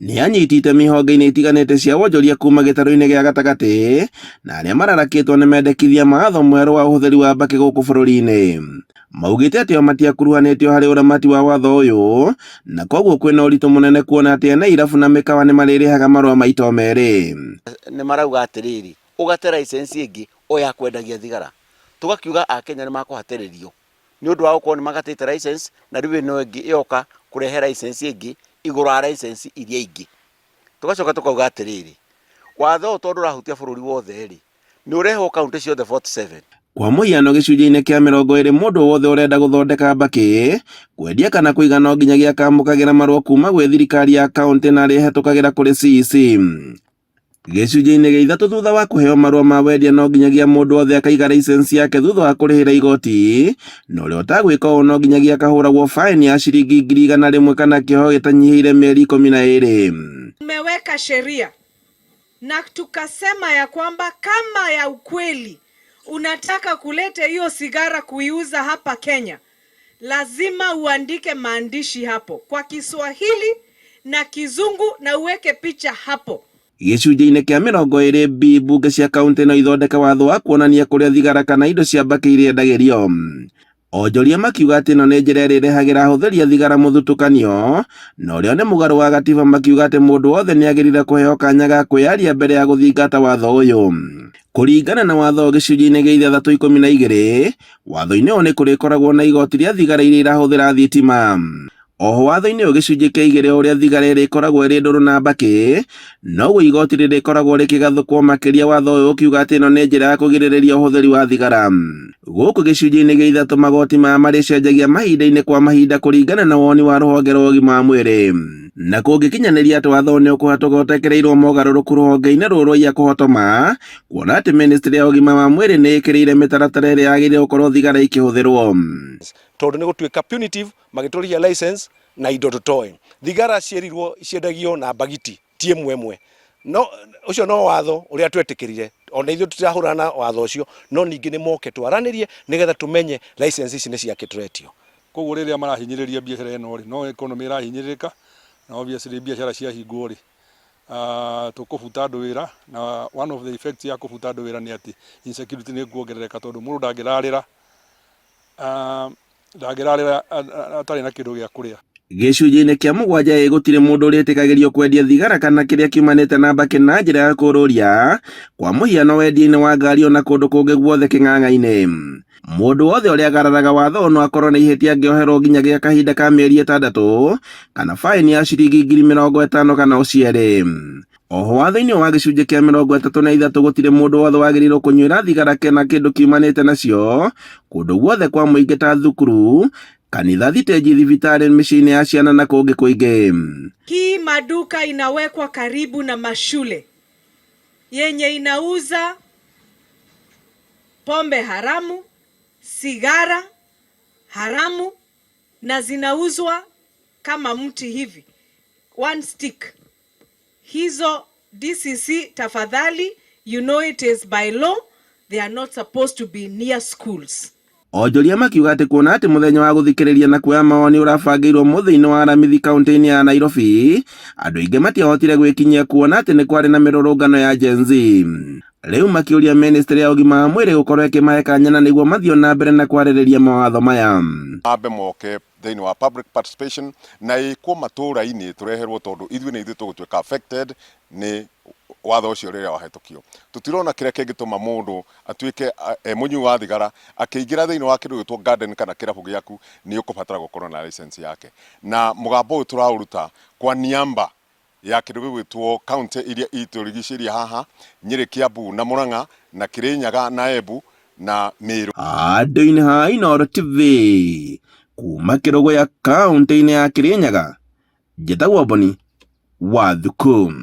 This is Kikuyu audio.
Nĩ anyiti itemi honge-inĩ itiganĩte cia wonjoria kuma gĩtarũ-inĩ gĩa gatagatĩ na arĩa mararakĩtwo nĩ mendekithia ma watho mwerũ wa ũhũthĩri wa mbakĩ gũkũ bũrũri-inĩ. Maugĩte atĩ o matiakuruhanĩtio harĩ ũramati wa watho ũyũ na koguo kwĩna ũritũ mũnene kuona atĩ ene irabu na mĩkawa nĩ marĩrĩhaga marũa maita o merĩ. Nĩ marauga atĩrĩrĩ, ũgate license ĩngĩ o ya kwendagia thigara. Tũgakiuga Akenya nĩ makũhatĩrĩrio nĩ ũndũ wa gũkorwo nĩ magatĩte license na rĩu ĩno ĩngĩ ĩroka kũrehe license ĩngĩ igũrũ wa license iria ingĩ. Tũgacoka tũkauga atĩrĩrĩ, watho ũyũ tondũ ũrahutia bũrũri wothe rĩ, nĩ ũrehwo kaunti ciothe 47. Kwa mũhiano gĩcunjĩ-inĩ kĩa 20 mũndũ wothe ũrenda gũthondeka mbakĩ, kwendia kana kũiga no nginyagia akamũkagĩra marũa kuma gwĩ thirikari ya kaunti na arĩhetũkagĩra kũrĩ CEC. Gĩcunjĩ-inĩ gĩa ithatũ thutha wa kũheo marũa ma wendia no nginyagia mũndũ wothe akaiga license yake thutha wa kũrĩhĩra igoti, na ũrĩa ũtagwĩka ũũ no nginyagia akahũragwo faini ya ciringi 100,000 kana kĩoho gĩtanyihĩire mĩeri 12. Tumeweka sheria na tukasema ya kwamba kama ya ukweli unataka kuleta hiyo sigara kuiuza hapa Kenya, lazima uandike maandishi hapo kwa Kiswahili na Kizungu na uweke picha hapo. Gĩcunjĩ-inĩ kĩa 20 B mbunge cia kaunti no ithondeke watho wa kuonania kũrĩa thigara kana indo cia mbakĩ irĩendagĩrio. Onjoria makiuga atĩ ĩno nĩ njĩra ĩrĩa ĩrehagĩra ahũthĩri a thigara mũthutũkanio, na ũrĩa nĩ mũgarũ wa gatiba makiuga atĩ mũndũ wothe nĩ agĩrĩire kũheo kanya ga kwĩyaria mbere ya gũthingata watho ũyũ. Kũringana na watho gĩcunjĩ-inĩ gĩa ithathatũ 12, watho-inĩ ũyũ nĩ kũrĩkoragwo na igoti rĩa thigara iria irahũthĩra thitima. Oho watho-inĩ ũyũ gĩcunjĩ kĩa igĩrĩ o ũrĩa thigara ĩrĩkoragwo ĩrĩ ndũrũ na mbakĩ, noguo igoti rĩrĩkoragwo rĩkĩgathũkwo makĩria watho ũyũ ũkiuga atĩ ĩno nĩ njĩra ya kũgirĩrĩria ũhũthĩri wa thigara. Gũkũ gĩcunjĩ-inĩ gĩa ithatũ magoti maya marĩcenjagia mahinda-inĩ kwa mahinda kũringana na woni wa rũhonge rwa ũgima wa mwĩrĩ. Na kũngĩkinyanĩria atĩ watho ũyũ nĩ ũkũhatũka ũtekereirwo mogarũrũku rũhonge-inĩ rũrũ rwaiya kũhotoma, kuona atĩ ministry ya ũgima wa mwĩrĩ nĩ ĩkĩrĩire mĩtaratara ĩrĩa yagĩrĩire gũkorwo thigara ikĩhũthĩrwo. Tondũ nĩ gũtuĩka punitive magĩtũrĩhia license na indo tũtoĩ. Thigara cierirwo ciendagio na mbagiti ti ĩmwe ĩmwe. No ũcio no watho ũrĩa twetĩkĩrire ona ithuĩ tũtirahũrana na watho ũcio no ningĩ nĩ moke twaranĩrie nĩgetha tũmenye license ici nĩ ciakĩ tũretio. Koguo rĩrĩa marahinyĩrĩria biacara ĩno rĩ, no economy ĩrahinyĩrĩrĩka na obviously biacara ciahingwo rĩ, tũkũbuta andũ wĩra na one of the effects ya kũbuta andũ wĩra nĩ atĩ insecurity nĩ ĩkuongerereka tondũ mũndũ ndangĩrarĩra ndangĩrarĩra atarĩ na kĩndũ gĩa kũrĩa. Gĩcunjĩ-inĩ kĩa mũgwanja ĩ gũtirĩ mũndũ ũrĩtĩkagĩrio kwendia thigara kana kĩrĩa kiumanĩte na mbakĩ na njĩra ya kũũrũria, kwa mũhiano wendia-inĩ wa ngari ona kũndũ kũngĩ guothe kĩng'ang'a-inĩ. Mũndũ wothe ũrĩa agararaga watho ũyũ no akorwo na ihĩtia angĩoherwo nginyagia kahinda ka mĩeri 6 kana faini ya ciringi 50,000 kana ũcierĩ. Oho watho-inĩ wa gĩcunjĩ kĩa 33 gũtirĩ mũndũ wothe wagĩrĩirwo kũnyuĩra thigara kana kĩndũ kiumanĩte nacio kũndũ guothe kwa mũingĩ ta thukuru, kanitha, thitĩnji, thibitarĩ, mĩciĩ-inĩ ya ciana na kũngĩ kũingĩ. Hii maduka inawekwa karibu na mashule yenye inauza pombe haramu, sigara haramu na zinauzwa kama mti hivi, one stick. Hizo DCC tafadhali, you know it is by law, they are not supposed to be near schools. Onjoria makiuga atĩ kuona atĩ mũthenya wa gũthikĩrĩria na kuoya mawoni ũrabangĩirwo mũthĩ-inĩ wa Aramithi kaunti-inĩ ya Nairobi, andũ aingĩ matiahotire gwĩkinyia kuona atĩ nĩ kwarĩ na mĩrũrũngano ya Gen Z. Rĩu makĩũria ministry ya ũgima wa mwĩrĩ gũkorwo ĩkĩmahe kanya na nĩguo mathiĩ na mbere na kwarĩrĩria mawatho maya. Mambe moke thĩinĩ wa public participation na ĩkwo matũra-inĩ tũreherwo tondũ ithuĩ nĩ ithuĩ tũgũtuĩka affected nĩ watho ũcio rĩrĩa wahetũkio. Tũtirona kĩrĩa kĩngĩtũma mũndũ atuĩke e mũnyui wa thigara akĩingĩra thĩinĩ wa kĩndũ gĩtwo garden kana kĩrabu gĩaku nĩ ũkũbatara gũkorwo na license yake. Na mũgambo ũyũ tũraũruta kwa niamba ya kĩndũ gĩgwĩtwo county iria itũrigicĩirie haha, Nyĩrĩ, Kiambu na Murang'a na Kĩrĩnyaga na Embu na Meru. Handũ-inĩ ha Inooro TV kuma Kĩrũgũya kaũntĩ-inĩ ya Kĩrĩnyaga, njĩtagwo Boni wa Thuku.